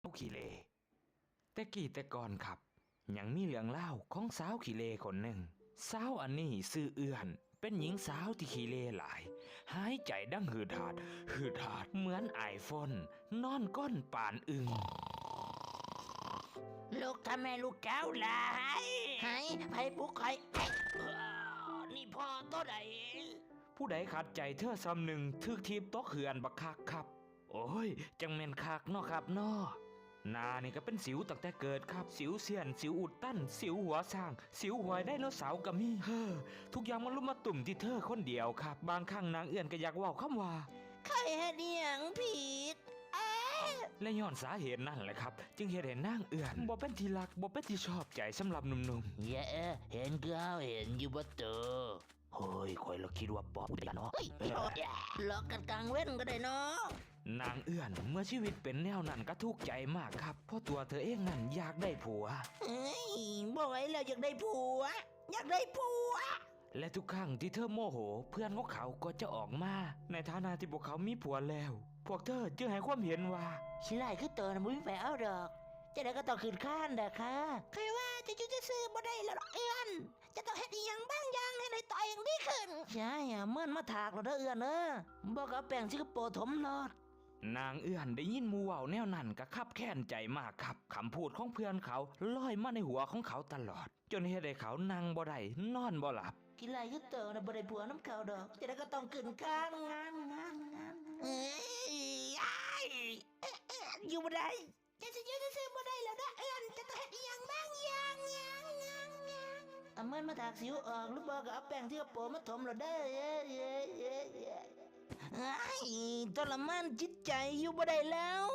ວຂີ້ເລ. ແຕ່ກີ້ແຕ່ກ່ອນຄັບ ຍັງມີເລື່ອງລາວຂອງສາວຂີ້ເລຄົນໜຶ່ງ. ສາວອັນນີ້ຊື່ເອື້ອນ, ເປັນຍິງສາວທີ່ຂີ້ເລຫຼາຍ, ຫາຍໃຈດັງຫືດຫາດ, ຫືດຫາດເໝືອນອ້າຍຝົນ, ນອນກ້ອນປານອຶ່ງ. ລຸກທຳແມ່ລູກເຈົ້າຫຼາຍ. ໃຜ? ໃຜປຸກຂ້ອຍ? ນີ້ພໍ່ໂຕໃດ? ຜູ້ໃດຂັດໃຈເທື່ອສ່ຳໜຶ່ງ ຖືກຖີບຕົກເຮືອນບັກຄັກຄັບ. ໂອ້ຍ ຈັ່ງແມ່ນຄັກເນາະຄັບເນາະ. ໜ້ານີ້ກໍເປັນສິວຕັ້ງແຕ່ເກີດຄັບ, ສິວເຊືອນ, ສິວອຸດຕັນ, ສິວຫົວຊ້າງ, ສິວຫວາຍໄດໂນເສົາກໍມີ. ເຮີ ທຸກຢ່າງມາລຸມມາຕຸ້ມທີ່ເທີຄົນດຽວຄັບ. ບາງຄັ້ງນາງເອື້ອນກໍຢາກເວົ້າຄຳວ່າ ຂ້ອຍເຮັດອີ່ຫຍັງຜິດ? ແລະຍ້ອນສາເຫດນັ້ນແຫຼະຄັບ ຈຶ່ງເຮັດໃຫ້ນາງເອື້ອນບໍ່ເປັນທີ່ຮັກ, ບໍ່ເປັນທີ່ຊອບໃຈສຳລັບໜຸ່ມໆ. ຢ່າເອີ ເຫັນຄືເຮົາເຫັນຢູ່ບໍ່ໂຕ? ເຮີ້ຍ ຂ້ອຍລະຄິດວ່າປອບຜູ້ໃດລະເນາະ. ເຮີ້ຍ ຫຼອກກັນກາງເວັນກໍໄດ້ເນາະ. ນາງເອື້ອນເມື່ອຊີວິດເປັນແນວນັ້ນກໍທຸກໃຈມາກຄັບ ເພາະຕົວເທີເອງນັ້ນຢາກໄດ້ຜົວ. ເອີຍ ບໍ່ໄຫວແລ້ວ ຢາກໄດ້ຜົວ ຢາກໄດ້ຜົວ. ແລະທຸກຄັ້ງທີ່ເທີໂມໂຫ ເພື່ອນຂອງເຂົາກໍຈະອອກມາ ໃນຖານະທີ່ພວກເຂົາມີຜົວແລ້ວ. ພວກເທີຈຶ່ງໃຫ້ຄວາມເຫັນວ່າ ຂີ້ຮ້າຍຄືໂຕນັ້ນບໍ່ມີໃຜເອົາດອກ, ຈັ່ງໃດກໍຕ້ອງຂຶ້ນຄານແຫຼະຄ່າ. ຂ້ອຍວ່າຈະຢູ່ຊື່ໆບໍ່ໄດ້ແລ້ວດອກເອື້ອນ. ຈະຕ້ອງເຮັດອີ່ຫຍັງບາງຢ່າງເຮັດໃຫ້ຕົວເອງດີຂຶ້ນ. ໃຊ່ ເມີນມາຖາກໂລດເດີເອື້ອນເອີຍ, ບໍ່ກໍເອົາແປ້ງສິງກະໂປຖົມໂລດ. ນາງເອື້ອນໄດ້ຍິນໝູ່ເວົ້າແນວນັ້ນກໍຄັບແຄ້ນໃຈມາກຄັບ. ຄຳພູດຂອງເພື່ອນເຂົາລອຍມາໃນຫົວຂອງເຂົາຕະຫຼອດ, ຈົນເຮັດໃຫ້ເຂົານັ່ງບໍ່ໄດ້ ນອນບໍ່ຫຼັບ. ຂີ້ຮ້າຍຄືໂຕນະ ບໍ່ໄດ້ຜົວນຳເຂົາດອກ, ຈັ່ງໃດກໍຕ້ອງຂຶ້ນຄານ. ເອີຍ ຢູ່ບໍ່ໄດ້. ເຈົ້າຊິຢູ່ຊື່ໆບໍ່ໄດ້ແລ້ວເດີເອື້ອນ, ເຈົ້າຕ້ອງເຮັດອີ່ຫຍັງບາງຢ່າງ. ເອົາເມີນມາຖາກສິວອອກ ຫຼືບໍ່ກໍເອົາແປ້ງທີ່ກະໂປມາຖົມໂລດເດີ. ເອີຍ ໂຕລະມານຈິດໃຈ ຢູ່ບໍ່ໄດ້ແລ້ວ.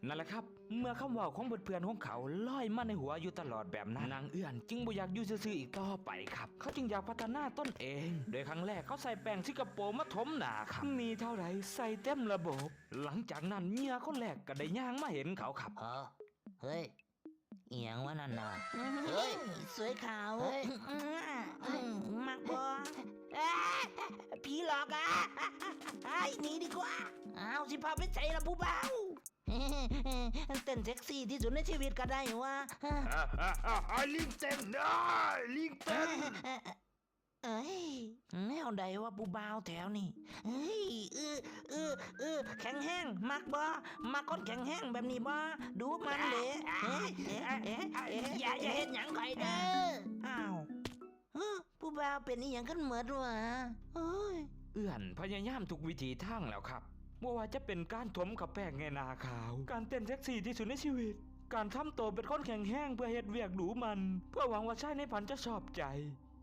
ນັ້ນແຫຼະຄັບ ເມື່ອຄຳເວົ້າຂອງເພື່ອນຂອງເຂົາລອຍມາໃນຫົວຢູ່ຕະຫຼອດແບບນັ້ນ, ນາງເອື້ອນຈຶ່ງບໍ່ຢາກຢູ່ຊື່ໆອີກຕໍ່ໄປຄັບ. ເຂົາຈຶ່ງຢາກພັດທະນາຕົນເອງ. ໂດຍຄັ້ງແລກເຂົາໃສ່ແປ້ງສິງກະໂປມາຖົມໜ້າຄັບ, ມີເທົ່າໃດໃສ່ເຕັມລະບົບ. ຫຼັງຈາກນັ້ນເຫຍື່ອຄົນແລກກໍໄດ້ຍ່າງມາເຫັນເຂົາຄັບ. ເຮີ້ຍ ອີ່ຫຍັງວະນັ້ນນະ? ເຮີ້ຍ ສວຍຂາວ. ເຮີ້ຍ ມັກບໍ່? ຜີຫຼອກອະ. ເຮີ້ຍ ໜີດີກວ່າ. ອ້າວ ຊິພາໄປໃສລະຜູ້ບ່າວ? ເຕັ້ນເຊັກຊີທີ່ສຸດໃນຊີວິດກໍໄດ້ວະ. ອາ ອາ ອາ ອາ ລິງເຕັ້ນ ອາ ລິງເຕັ້ນ. ເອີຍ ແນວໃດວະຜູ້ບ່າວແຖວນີ້? ເຮີ້ຍ ອື ອື ອື ແຂງແຮງ ມັກບໍ່? ມັກຄົນແຂງແຮງແບບນີ້ບໍ່? ດຸມັນເດ້. ເອີຍ ເອີຍ ເອີຍ ເອີຍ ຢ່າ ຢ່າເຮັດຫຍັງຂ້ອຍເດີ. ອ້າວ ເຮີ້ຍ ຜູ້ບ່າວເປັນອີ່ຫຍັງກັນໝົດວະ? ໂອ້ຍ ເອື້ອນພະຍາຍາມທຸກວິທີທາງແລ້ວຄັບ, ບໍ່ວ່າຈະເປັນການຖົມຂະແປ້ງໃນໜ້າຂາວ, ການເຕັ້ນເຊັກຊີທີ່ສຸດໃນຊີວິດ, ການທຳໂຕເປັນຄົນແຂງແຮງເພື່ອເຮັດວຽກດຸໝັ່ນ ເພື່ອຫວັງວ່າຊາຍໃນຝັນຈະຊອບໃຈ.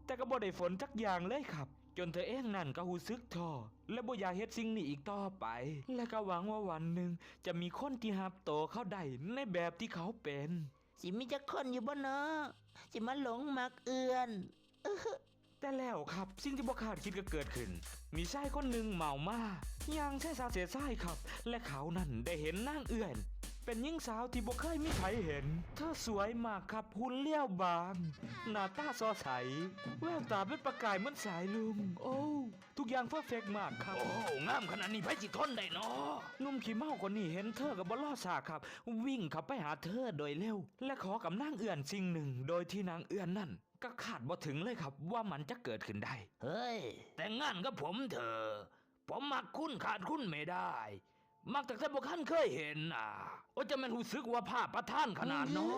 ແຕ່ກໍບໍ່ໄດ້ຜົນຈັກຢ່າງເລີຍຄັບ, ຈົນເທີເອງນັ້ນກໍຮູ້ສຶກທໍ້ ແລະ ບໍ່ຢາກເຮັດສິ່ງນີ້ອີກຕໍ່ໄປ, ແລະ ກໍຫວັງວ່າວັນໜຶ່ງຈະມີຄົນທີ່ຮັບໂຕເຂົາໄດ້ໃນແບບທີ່ເຂົາເປັນ. ຊິມີຈັກຄົນຢູ່ບໍ່ເນາະ ທີ່ມາຫຼົງມັກເອື້ອນ? ແຕ່ແລ້ວຄັບ ສິ່ງທີ່ບໍ່ຄາດຄິດກໍເກີດຂຶ້ນ. ມີຊາຍຄົນໜຶ່ງເມົາມາ ຍ່າງເຊຊາເຊຊາຍຄັບ ແລະ ເຂົານັ້ນໄດ້ເຫັນນາງເອື້ອນ ເປັນຍິງສາວທີ່ບໍ່ເຄີຍມີໃຜເຫັນ. ເທີສວຍມາກຄັບ, ຫຸ່ນລຽວບາງ, ໜ້າຕາສໍ່ໃສ, ແວວຕາເປັນປະກາຍເໝືອນສາຍລຸງ. ໂອ້ ທຸກຢ່າງເພີເຟັກມາກຄັບ. ໂອ້ ງາມຂະໜາດນີ້ໃຜຊິທົນໄດ້ເນາະ? ໜຸ່ມຂີ້ເມົາຄົນນີ້ເຫັນເທີກໍບໍ່ລໍຊ້າຄັບ, ວິ່ງເຂົ້າໄປຫາເທີໂດຍເລັວ ແລະ ຂໍກັບນາງເອື້ອນສິ່ງໜຶ່ງ ໂດຍທີ່ນາງເອື້ອນນັ້ນ ກໍຄາດບໍ່ເຖິງເລີຍຄັບວ່າມັນຈະເກີດຂຶ້ນໄດ້. ເຮີ້ຍ ແຕ່ງງານກັບຜົມເຖາະ, ຜົມມັກຄຸນຂາດຄຸນໄມ່ໄດ້, ມັກຕັ້ງແຕ່ບໍ່ທັນເຄີຍເຫັນໜ້າ. ໂອ້ ຈັ່ງແມ່ນຮູ້ສຶກວ່າພາປະທານຂະໜາດເນາະ.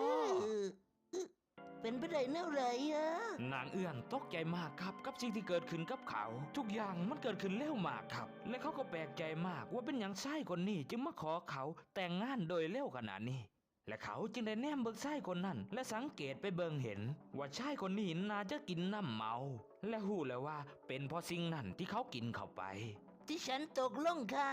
ເປັນໄປໄດ້ແນວໃດອະ? ນາງເອື້ອນຕົກໃຈມາກຄັບກັບສິ່ງທີ່ເກີດຂຶ້ນກັບເຂົາ. ທຸກຢ່າງມັນເກີດຂຶ້ນເລັວມາກຄັບ ແລະ ເຂົາກໍແປກໃຈມາກວ່າເປັນຫຍັງຊາຍຄົນນີ້ຈຶ່ງມາຂໍເຂົາແຕ່ງງານໂດຍເລັວຂະໜາດນີ້. ແລະ ເຂົາຈຶ່ງໄດ້ແນມເບິ່ງຊາຍຄົນນັ້ນ ແລະ ສັງເກດໄປເບິ່ງເຫັນວ່າຊາຍຄົນນີ້ໜ້າຈະກິນນ້ຳເມົາ ແລະ ຮູ້ແລ້ວວ່າເປັນເພາະສິ່ງນັ້ນທີ່ເຂົາກິນເຂົ້າໄປ. ທີ່ສັນຕົກລົງຄ່າ,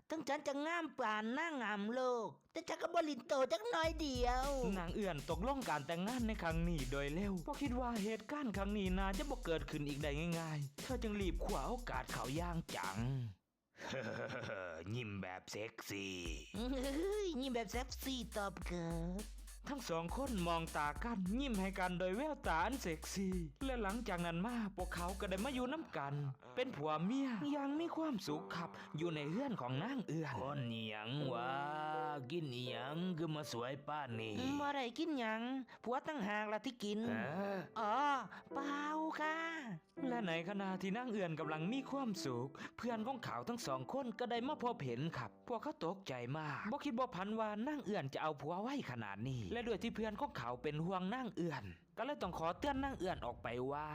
ເຖິງສັນຈະງາມປານນາງງາມໂລກ, ແຕ່ສັນກໍບໍ່ຫຼິ້ນໂຕຈັກໜ້ອຍດຽວ. ນາງເອື້ອນຕົກລົງການແຕ່ງງານໃນຄັ້ງນີ້ໂດຍເລັວ, ເພາະຄິດວ່າເຫດການຄັ້ງນີ້ໜ້າຈະບໍ່ເກີດຂຶ້ນອີກໄດ້ງ່າຍໆ. ເທີຈຶ່ງລີບຄວ້າໂອກາດເຂົ້າຢ່າງຈັງ. ຍິ້ມແບບເຊັກຊີ. ຍິ້ມແບບເຊັກຊີຕອບເກີບ. ທັງສອງຄົນມອງຕາກັນ, ຍິ້ມໃຫ້ກັນໂດຍແວວຕາອັນເຊັກຊີ ແລະ ຫຼັງຈາກນັ້ນມາ, ພວກເຂົາກໍໄດ້ມາຢູ່ນຳກັນ ເປັນຜົວເມຍຢ່າງມີຄວາມສຸກຄັບ ຢູ່ໃນເຮືອນຂອງນາງເອື້ອນ. ຄົນອີ່ຫຍັງວະ? ກິນອີ່ຫຍັງຄືມາສວຍປານນີ້? ບໍ່ໄດ້ກິນຫຍັງ, ຜົວຕ່າງຫາກລະທີ່ກິນ. ເອີ? ອໍ ເປົ່າຄ່ະ. ແລະ ໃນຂະນະທີ່ນາງເອື້ອນກຳລັງມີຄວາມສຸກ, ເພື່ອນຂອງເຂົາທັງສອງຄົນກໍໄດ້ມາພົບເຫັນຄັບ. ພວກເຂົາຕົກໃຈມາກ, ບໍ່ຄິດບໍ່ຝັນວ່ານາງເອື້ອນຈະເອົາຜົວໄວຂະໜາດນີ້ ແລະ ດ້ວຍທີ່ເພື່ອນຂອງເຂົາເປັນຫ່ວງນາງເອື້ອນ, ກໍເລີຍຕ້ອງຂໍເຕືອນນາງເອື້ອນອອກໄປວ່າ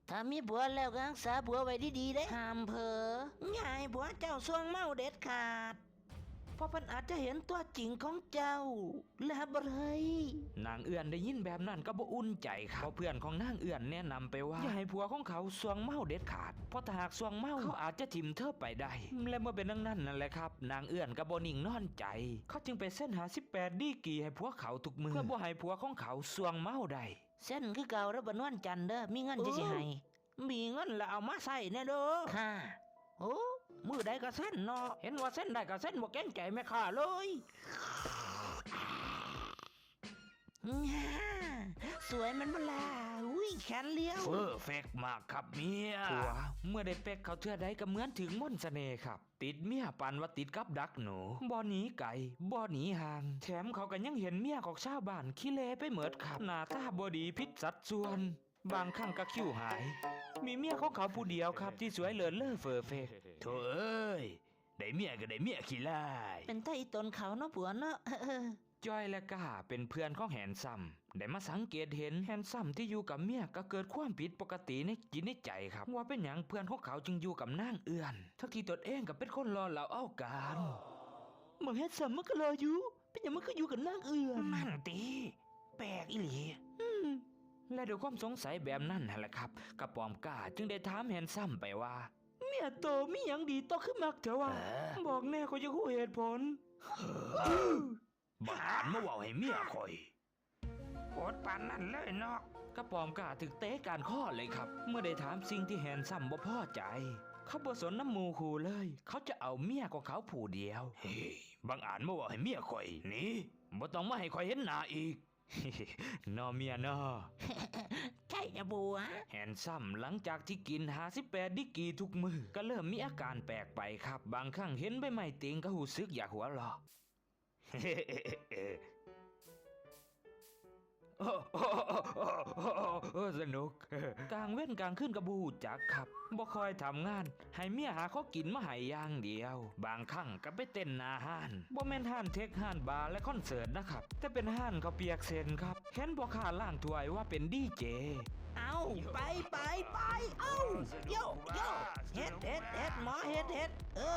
ຖ້າມີຜົວແລ້ວກໍຮັກສາຜົວໄວ້ດີໆເດ້, ຫ້າມເຜີ, ຢ່າໃຫ້ຜົວເຈົ້າສ່ວງເມົາເດັດຂາດ, ເພາະເພິ່ນອາດຈະເຫັນຕົວຈິງຂອງເຈົ້າ ແລະ ຮັບບໍ່ໄດ້. ນາງເອື້ອນໄດ້ຍິນແບບນັ້ນກໍບໍ່ອຸ່ນໃຈຄັບ, ເພາະເພື່ອນຂອງນາງເອື້ອນແນະນຳໄປວ່າ ຢ່າໃຫ້ຜົວຂອງເຂົາສ່ວງເມົາເດັດຂາດ, ເພາະຖ້າຫາກສ່ວງເມົາ ເຂົາອາດຈະຖິ້ມເທີໄປໄດ້. ແລະ ເມື່ອເປັນດັ່ງນັ້ນນັ້ນແຫຼະຄັບ, ນາງເອື້ອນກໍບໍ່ນິ່ງນອນໃຈ, ເຂົາຈຶ່ງໄປເຊັນຫ້າສິບແປດດີກຣີໃຫ້ຜົວເຂົາທຸກມື້ ເພື່ອບໍ່ໃຫ້ຜົວຂອງເຂົາສ່ວງເມົາໄດ້. ເຊັນຄືເກົ່າເດີ້ ປານວນຈັນເດີ້, ມີເງິນຈັ່ງຊິໃຫ້. ເອີ ມີເງິນລະເອົາມາໃຊ້ແດ່ເດີ້. ຄ່ະ. ໂອ້ ມື້ໃດກໍເຊັນເນາະ, ເຫັນວ່າເຊັນໄດ້ກໍເຊັນ, ບໍ່ເກງໃຈແມ່ຄ້າເລີຍ. ສວຍແມ່ນບໍ່ລະ? ອຸ້ຍ ແຂນລຽວ. ເຟີເຟັກມາກຄັບເມຍ. ຜົວເມື່ອໄດ້ເປັກເຂົາເທື່ອໃດກໍເໝືອນຖືກມົນສະເໜ່ຄັບ. ຕິດເມຍປານວ່າຕິດກັບດັກໜູ, ບໍ່ໜີໄກ ບໍ່ໜີຫ່າງ, ແຖມເຂົາກໍຍັງເຫັນເມຍຂອງຊາວບ້ານຂີ້ເລໄປໝົດຄັບ, ໜ້າຕາບໍ່ດີ ຜິດສັດສ່ວນ, ບາງຄັ້ງກໍຄິ້ວຫາຍ. ມີເມຍຂອງເຂົາຜູ້ດຽວຄັບທີ່ສວຍເລີດເລີເຟີເຟັກ. ໂທ້ເອີຍ ໄດ້ເມຍກໍໄດ້ເມຍຂີ້ລ້າຍ. ເປັນຕາອີ່ຕົນເຂົາເນາະຜົວເນາະ. ຈອຍ ແລະ ກ້າ ເປັນເພື່ອນຂອງແຮນຊັມ ໄດ້ມາສັງເກດເຫັນແຮນຊັມທີ່ຢູ່ກັບເມຍກໍເກີດຄວາມຜິດປົກກະຕິໃນຈິດໃນໃຈຄັບ ວ່າເປັນຫຍັງເພື່ອນຂອງເຂົາຈຶ່ງຢູ່ກັບນາງເອື້ອນ ທັງທີ່ຕົນເອງກໍເປັນຄົນຫຼໍ່ເຫຼົ່າເອົາການ. ບັກແຮນຊັມມັນກໍຫຼໍ່ຢູ່, ເປັນຫຍັງມັນຄືຢູ່ກັບນາງເອື້ອນ? ນັ້ນຕິ, ແປກອີ່ຫຼີ. ອືມ ແລະ ດ້ວຍຄວາມສົງໄສແບບນັ້ນຫັ້ນແຫຼະຄັບ, ກະປອມກ້າຈຶ່ງໄດ້ຖາມແຮນຊັມໄປວ່າ ເມຍໂຕມີຫຍັງດີໂຕຄືມັກແທ້ວະ? ເອີ ບອກແດ່ ຂ້ອຍຢາກຮູ້ເຫດຜົນ. ບັກອາດມາເວົ້າໃຫ້ເມຍຂ້ອຍ. ໂຫດປານນັ້ນເລີຍເນາະ. ກະປອມກ້າຖືກເຕະກ້ານຄໍເລີຍຄັບ ເມື່ອໄດ້ຖາມສິ່ງທີ່ແຮນຊັມບໍ່ພໍໃຈ. ເຂົາບໍ່ສົນນຳໝູ່ຄູ່ເລີຍ, ເຂົາຈະເອົາເມຍຂອງເຂົາຜູ້ດຽວ. ເຮີ້ຍ ບັກອາດມາເວົ້າໃຫ້ເມຍຂ້ອຍ. ໜີ, ບໍ່ຕ້ອງມາໃຫ້ຂ້ອຍເຫັນໜ້າອີກ. ນໍເມຍນໍ. ໃຊ່ລະບົວ. ແຮນຊັມຫຼັງຈາກທີ່ກິນຫ້າສິບແປດດີກຣີທຸກມື້ ກໍເລີ່ມມີອາການແປກໄປຄັບ. ບາງຄັ້ງເຫັນໃບໄມ້ຕິງກໍຮູ້ສຶກຢາກຫົວເລາະ. ສະໜຸກ. ກາງເວັນກາງຄືນກໍບໍ່ຮູ້ຈັກຄັບ, ບໍ່ຄ່ອຍທຳງານ, ໃຫ້ເມຍຫາຂອງກິນມາໃຫ້ຢ່າງດຽວ. ບາງຄັ້ງກໍໄປເຕັ້ນໜ້າຮ້ານ, ບໍ່ແມ່ນຮ້ານເທັກ, ຮ້ານບາ ແລະ ຄອນເສີດນະຄັບ, ແຕ່ເປັນຮ້ານເຂົ້າປຽກເສັ້ນຄັບ. ເຫັນພໍ່ຄ້າລ້າງຖ້ວຍວ່າເປັນດີເຈ. ເອົ້າ ໄປ ໄປ ໄປ ເອົ້າ ໂຢ ໂຢ ເຮັດ ເຮັດ ເຮັດ ໝໍເຮັດ ເຮັດ ເອີ.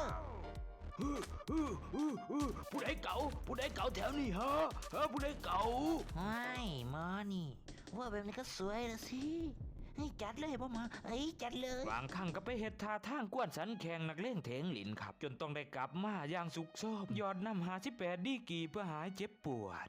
ຜູ້ໃດເກົາ? ຜູ້ໃດເກົາແຖວນີ້ຫະ? ເອີ ຜູ້ໃດເກົາ? ໂອ້ຍ ໝໍນີ້ ເວົ້າແບບນີ້ກໍສວຍລະຊິ. ໃຫ້ຈັດເລີຍ ພໍ່ໝໍ ເອີ ຈັດເລີຍ. ບາງຄັ້ງກໍໄປເຮັດທ່າທາງກວນສັນແຂ່ງນັກເລງເຖງຫຼິ້ນຄັບ, ຈົນຕ້ອງໄດ້ກັບມາຢ່າງຊຸກໂຊມ, ຢອດນ້ຳຫ້າສິບແປດດີກຣີເພື່ອຫາຍເຈັບປວດ.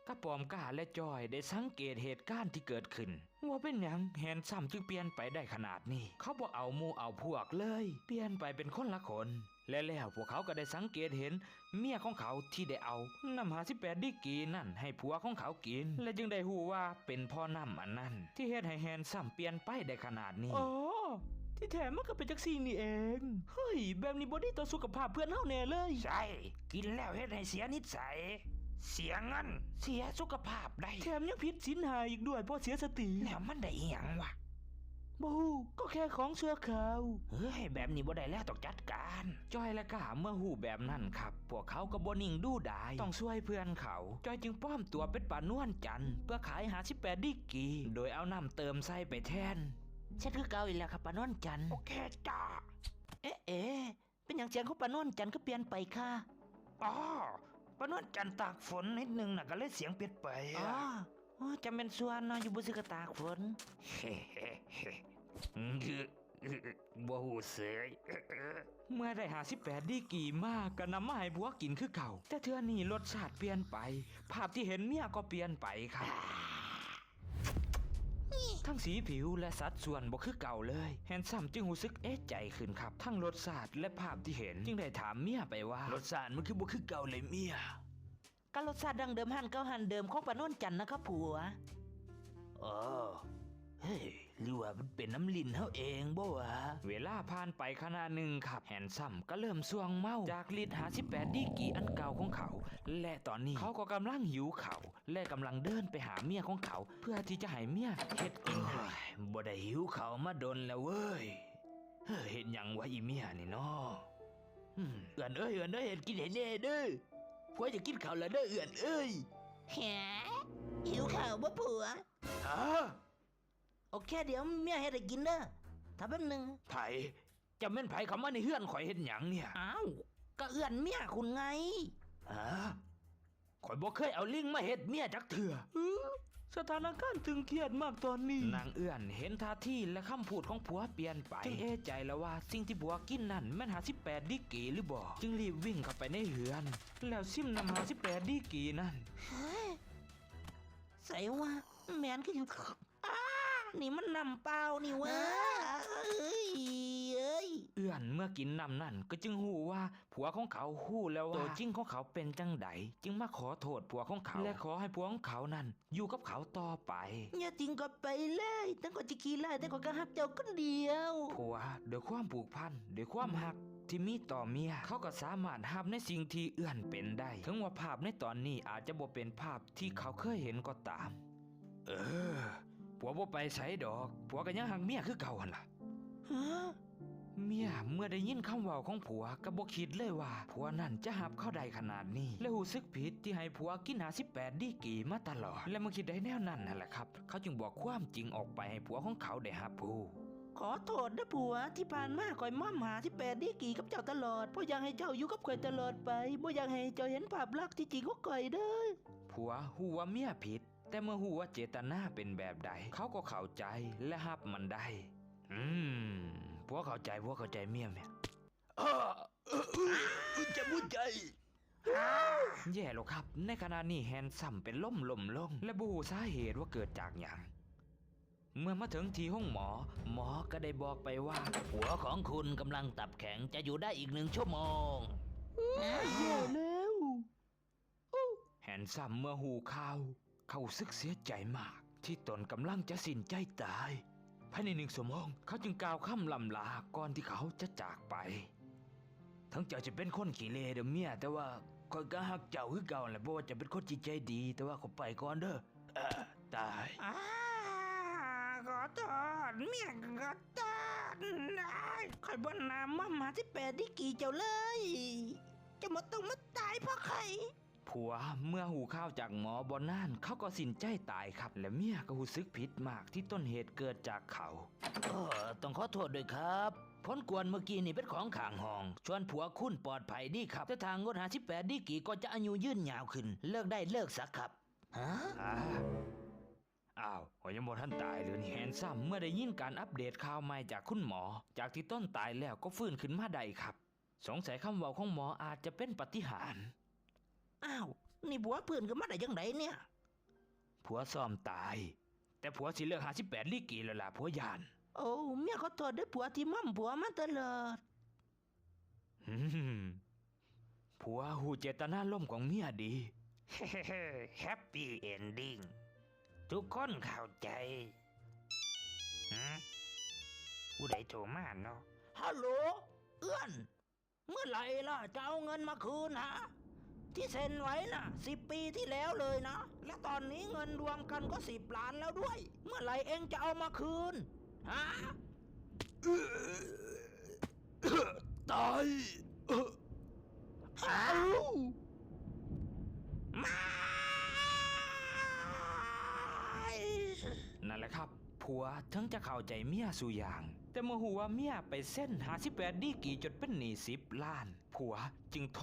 ກະປອມກ້າ ແລະ ຈອຍ ໄດ້ສັງເກດເຫດການທີ່ເກີດຂຶ້ນ ວ່າເປັນຫຍັງແຮນຊັມຈຶ່ງປ່ຽນໄປໄດ້ຂະໜາດນີ້. ເຂົາບໍ່ເອົາໝູ່ເອົາພວກເລີຍ, ປ່ຽນໄປເປັນຄົນລະຄົນ. ແລະ ແລ້ວພວກເຂົາກໍໄດ້ສັງເກດເຫັນເມຍຂອງເຂົາທີ່ໄດ້ເອົານ້ຳຫ້າສິບແປດດີກຣີນັ້ນໃຫ້ຜົວຂອງເຂົາກິນ ແລະ ຈຶ່ງໄດ້ຮູ້ວ່າເປັນເພາະນ້ຳອັນນັ້ນທີ່ເຮັດໃຫ້ແຮນຊັມປ່ຽນໄປໄດ້ຂະໜາດນີ້. ອໍ ທີ່ແທ້ມັນກໍເປັນຈັ່ງຊີ້ນີ້ເອງ. ເຮີ້ຍ ແບບນີ້ບໍ່ດີຕໍ່ສຸຂະພາບເພື່ອນເຮົາແນ່ເລີຍ. ໃຊ່ ກິນແລ້ວເຮັດໃຫ້ເສຍນິດໄສ, ເສຍເງິນ, ເສຍສຸຂະພາບໄດ້, ແຖມຍັງຜິດສິນຫ້າອີກດ້ວຍ ເພາະເສຍສະຕິ. ແລ້ວມັນໄດ້ອີ່ຫຍັງວະ? ບໍ່ຮູ້, ກໍແຄ່ຂອງຊົ່ວຄາວ. ເຮີ້ຍ ແບບນີ້ບໍ່ໄດ້ແລ້ວ, ຕ້ອງຈັດການ. ຈອຍ ແລະ ກ້າ ເມື່ອຮູ້ແບບນັ້ນຄັບ ພວກເຂົາກໍບໍ່ນິ່ງດູດາຍ, ຕ້ອງຊ່ວຍເພື່ອນເຂົາ. ຈອຍຈຶ່ງປອມຕົວເປັນປານວນຈັນ ເພື່ອຂາຍຫ້າສິບແປດດີກຣີ ໂດຍເອົານ້ຳເຕີມໃສ່ໄປແທນ. ຊັດຄືເກົ່າອີກແລ້ວຄັບ ປານວນຈັນ. ໂອເຄຈ້າ. ເອ ເອ ເປັນຫຍັງສຽງຂອງປານວນຈັນຄືປ່ຽນໄປຄະ? ອໍ ປານວນຈັນຕາກຝົນນິດໜຶ່ງນະ ກໍເລີຍສຽງປ່ຽນໄປ. ອໍ ອໍ ຈຳແມ່ນສ່ວນເນາະ, ຢູ່ບໍ່ຊື່ກໍຕາກຝົນ. ບໍ່ຮູ້ເສີຍ. ເມື່ອໄດ້ຫ້າສິບແປດດີກຣີມາ ກໍນຳມາໃຫ້ຜົວກິນຄືເກົ່າ, ແຕ່ເທື່ອນີ້ລົດຊາດປ່ຽນໄປ, ພາບທີ່ເຫັນເມຍກໍປ່ຽນໄປຄັບ. ທັງສີຜິວ ແລະ ສັດສ່ວນບໍ່ຄືເກົ່າເລີຍ. ແຮນຊັມຈຶ່ງຮູ້ສຶກເອະໃຈຂຶ້ນຄັບ ທັງລົດຊາດ ແລະ ພາບທີ່ເຫັນ, ຈຶ່ງໄດ້ຖາມເມຍໄປວ່າ ລົດຊາດມັນຄືບໍ່ຄືເກົ່າເລີຍເມຍ? ກັບລົດຊາດດັ້ງເດີມຮ້ານເກົ່າຮ້ານເດີມຂອງປ້ານວນຈັນນະຄັບຜົວ. ອໍ ເຮີ້ຍ ຫຼືວ່າມັນເປັນນຳລິ້ນເຮົາເອງບໍ່ຫວາ? ເວລາຜ່ານໄປຂະນະໜຶ່ງຄັບ ແຮນຊັມກໍເລີ່ມສ່ວງເມົາຈາກລິດຫ້າສິບແປດດີກຣີອັນເກົ່າຂອງເຂົາ ແລະ ຕອນນີ້ເຂົາກໍກຳລັງຫິວເຂົ້າ ແລະ ກຳລັງເດີນໄປຫາເມຍຂອງເຂົາ ເພື່ອທີ່ຈະໃຫ້ເມຍເຮັດກິນໃຫ້. ບໍ່ໄດ້ຫິວເຂົ້າມາດົນແລ້ວເວີຍ. ເຮັດຫຍັງວະອີເມຍນີ້ນໍ? ເອື້ອນເອີຍ ເອື້ອນເອີຍ ເຮັດກິນໃຫ້ແດ່ເດີ. ຜົວຢາກກິນເຂົ້າແລ້ວເດີເອື້ອນເອີຍ. ຫາ ຫິວເຂົ້າບໍ່ຜົວ? ຮະ? ໂອເຄ ດຽວເມຍເຮັດໃຫ້ກິນເດີ. ຖ້າແປັບໜຶ່ງ. ໃຜ? ເຈົ້າແມ່ນໃຜເຂົ້າມາໃນເຮືອນຂ້ອຍເຮັດຫຍັງເນຍ? ອ້າວ ກະເອື້ອນເມຍຄຸນໄງ. ຮະ? ຂ້ອຍບໍ່ເຄີຍເອົາລິງມາເຮັດເມຍຈັກເທື່ອ. ສະຖານະການຕຶງຄຽດມາກຕອນນີ້. ນາງເອື້ອນເຫັນທ່າທີ ແລະ ຄຳພູດຂອງຜົວປ່ຽນໄປ ຈຶ່ງເອໃຈແລ້ວວ່າສິ່ງທີ່ຜົວກິນນັ້ນແມ່ນຫ້າສິບແປດດີກຣີຫຼືບໍ່ ຈຶ່ງລີບວິ່ງເຂົ້າໄປໃນເຮືອນ ແລ້ວຊິມນ້ຳຫ້າສິບແປດດີກຣີນັ້ນ. ໃສວະ? ແມ່ນຄື ອ້າ ນີ້ມັນນ້ຳເປົ່ານີ້ຫວາ. ເອີຍ ເອີຍ ເອື້ອນເມື່ອກິນນ້ຳນັ້ນກໍຈຶ່ງຮູ້ວ່າຜົວຂອງເຂົາຮູ້ແລ້ວວ່າໂຕຈິງຂອງເຂົາເປັນຈັ່ງໃດ ຈຶ່ງມາຂໍໂທດຜົວຂອງເຂົາ ແລະ ຂໍໃຫ້ຜົວຂອງເຂົານັ້ນຢູ່ກັບເຂົາຕໍ່ໄປ. ແນ່ຈິງກໍໄປເລີຍ ເຖິງຂ້ອຍຈະຂີ້ຮ້າຍ ແຕ່ຂ້ອຍກໍຮັກເຈົ້າຄົນດຽວ. ຜົວ ດ້ວຍຄວາມຜູກພັນ ດ້ວຍຄວາມຮັກທີ່ມີຕໍ່ເມຍ ເຂົາກໍສາມາດຮັບໃນສິ່ງທີ່ເອື້ອນເປັນໄດ້ ເຖິງວ່າພາບໃນຕອນນີ້ອາດຈະບໍ່ເປັນພາບທີ່ເຂົາເຄີຍເຫັນກໍຕາມ. ເອີ ຜົວບໍ່ໄປໃສດອກ ຜົວກໍຍັງຮັກເມຍຄືເກົ່າຫັ້ນລະ. ຮະ? ເມຍເມື່ອໄດ້ຍິນຄຳເວົ້າຂອງຜົວກໍບໍ່ຄິດເລີຍວ່າຜົວນັ້ນຈະຮັບເຂົາໄດ້ຂະໜາດນີ້ ແລະ ຮູ້ສຶກຜິດທີ່ໃຫ້ຜົວກິນຫ້າສິບແປດດີກຣີມາຕະຫຼອດ ແລະ ເມື່ອຄິດໄດ້ແນວນັ້ນຫັ້ນລະຄັບ ເຂົາຈຶ່ງບອກຄວາມຈິງອອກໄປໃຫ້ຜົວຂອງເຂົາໄດ້ຮັບຮູ້. ຂໍໂທດເດີຜົວ ທີ່ຜ່ານມາຂ້ອຍໝ່ອມຫ້າສິບແປດດີກຣີກັບເຈົ້າຕະຫຼອດ ເພາະຢາກໃຫ້ເຈົ້າຢູ່ກັບຂ້ອຍຕະຫຼອດໄປ ບໍ່ຢາກໃຫ້ເຈົ້າເຫັນພາບລັກທີ່ຈິງຂອງຂ້ອຍເດີ. ຜົວຮູ້ວ່າເມຍຜິດ ແຕ່ເມື່ອຮູ້ວ່າເຈດຕະນາເປັນແບບໃດ ເຂົາກໍເຂົ້າໃຈ ແລະ ຮັບມັນໄດ້. ອືມ ຜົວເຂົ້າໃຈ ຜົວເຂົ້າໃຈເມຍ ເມຍ. ເຈັບຫົວໃຈ. ແຍ່ແລ້ວຄັບ ໃນຂະນະນີ້ແຮນຊັມເປັນລົມລົ້ມລົງ ແລະ ບໍ່ຮູ້ສາເຫດວ່າເກີດຈາກຫຍັງ. ເມື່ອມາເຖິງທີ່ໂຮງໝໍ ໝໍກໍໄດ້ບອກໄປວ່າ ຜົວຂອງຄຸນກຳລັງຕັບແຂງ ຈະຢູ່ໄດ້ອີກໜຶ່ງຊົ່ວໂມງ. ແຍ່ແລ້ວ. ແຮນຊັມເມື່ອຮູ້ຂ່າວ ເຂົາຮູ້ສຶກເສຍໃຈມາກ ທີ່ຕົນກຳລັງຈະສິ້ນໃຈຕາຍ. ພາຍໃນໜຶ່ງຊົ່ວໂມງ ເຂົາຈຶ່ງກ່າວຄຳລ່ຳລາກ່ອນທີ່ເຂົາຈະຈາກໄປ. ເຖິງເຈົ້າຈະເປັນຄົນຂີ້ເລເດີເມຍ ແຕ່ວ່າຂ້ອຍກໍຮັກເຈົ້າຄືເກົ່າແຫຼະ ເພາະວ່າເຈົ້າເປັນຄົນຈິດໃຈດີ. ແຕ່ວ່າຂ້ອຍໄປກ່ອນເດີ. ຕາຍ. ອາ ຂໍໂທດ ເມຍກໍຂໍໂທດ. ຂ້ອຍບໍ່ໜ້າໝ່ອມຫ້າສິບແປດດີກຣີເຈົ້າເລີຍ. ເຈົ້າບໍ່ຕ້ອງມາຕາຍເພາະຂ້ອຍ. ຜົວເມື່ອຮູ້ຂ່າວຈາກໝໍບໍ່ນານ ເຂົາກໍສິ້ນໃຈຕາຍຄັບ ແລະ ເມຍກໍຮູ້ສຶກຜິດມາກທີ່ຕົ້ນເຫດເກີດຈາກເຂົາ. ເອີ ຕ້ອງຂໍໂທດດ້ວຍຄັບ. ຜົນກວດເມື່ອກີ້ນີ້ເປັນຂອງຂ້າງຫ້ອງ. ສ່ວນຜົວຄຸນປອດໄພດີຄັບ, ແຕ່ຖ້າງົດຫ້າສິບແປດດີກຣີກໍຈະອາຍຸຍືນຍາວຂຶ້ນ. ເລີກໄດ້ເລີກຊະຄັບ. ຮະ? ອ້າວ ຂ້ອຍຍັງບໍ່ທັນຕາຍເລີຍນີ້. ແຮນຊັມເມື່ອໄດ້ຍິນການອັບເດດຂ່າວໃໝ່ຈາກຄຸນໝໍ, ຈາກທີ່ຕົນຕາຍແລ້ວກໍຟື້ນຂຶ້ນມາໄດ້ຄັບ. ສົງໄສຄຳເວົ້າຂອງໝໍອາດຈະເປັນປາຕິຫານ. ອ້າວ ນີ້ຜົວຟື້ນຂຶ້ນມາໄດ້ຈັ່ງໃດເນຍ? ຜົວຊ້ອມຕາຍ, ແຕ່ຜົວຊິເລີກຫ້າສິບແປດດີກຣີແລ້ວລະ, ຜົວຢ້ານ. ໂອ້ ເມຍຂໍໂທດເດີຜົວທີ່ໝ່ອມຜົວມາຕະຫຼອດ. ຫືມ ຜົວຮູ້ເຈດຕະນາລົມຂອງເມຍດີ. ແຮບປີ້ເອັນດິ້ງ ທຸກຄົນເຂົ້າໃຈ. ຫືມ ຜູ້ໃດໂທມາເນາະ? ຮັລໂຫຼ ເອື້ອນ ເມື່ອໃດລະຈະເອົາເງິນມາຄືນຫະ? ທີ່ເຊັນໄວ້ນະ ສິບປີທີ່ແລ້ວເລີຍນະ ແລະ ຕອນນີ້ເງິນລວມກັນກໍສິບລ້ານແລ້ວດ້ວຍ. ເມື່ອໃດເອງຈະເອົາມາຄືນຫະ? ຕາຍ. ອ້າວ ມາຍ. ນັ້ນແຫຼະຄັບ ຜົວເຖິງຈະເຂົ້າໃຈເມຍສູ່ຢ່າງ, ແຕ່ເມື່ອຮູ້ວ່າເມຍໄປເຊັນຫ້າສິບແປດດີກຣີຈົນເປັນໜີ້ສິບລ້ານ, ຜົວຈຶ່ງໂທ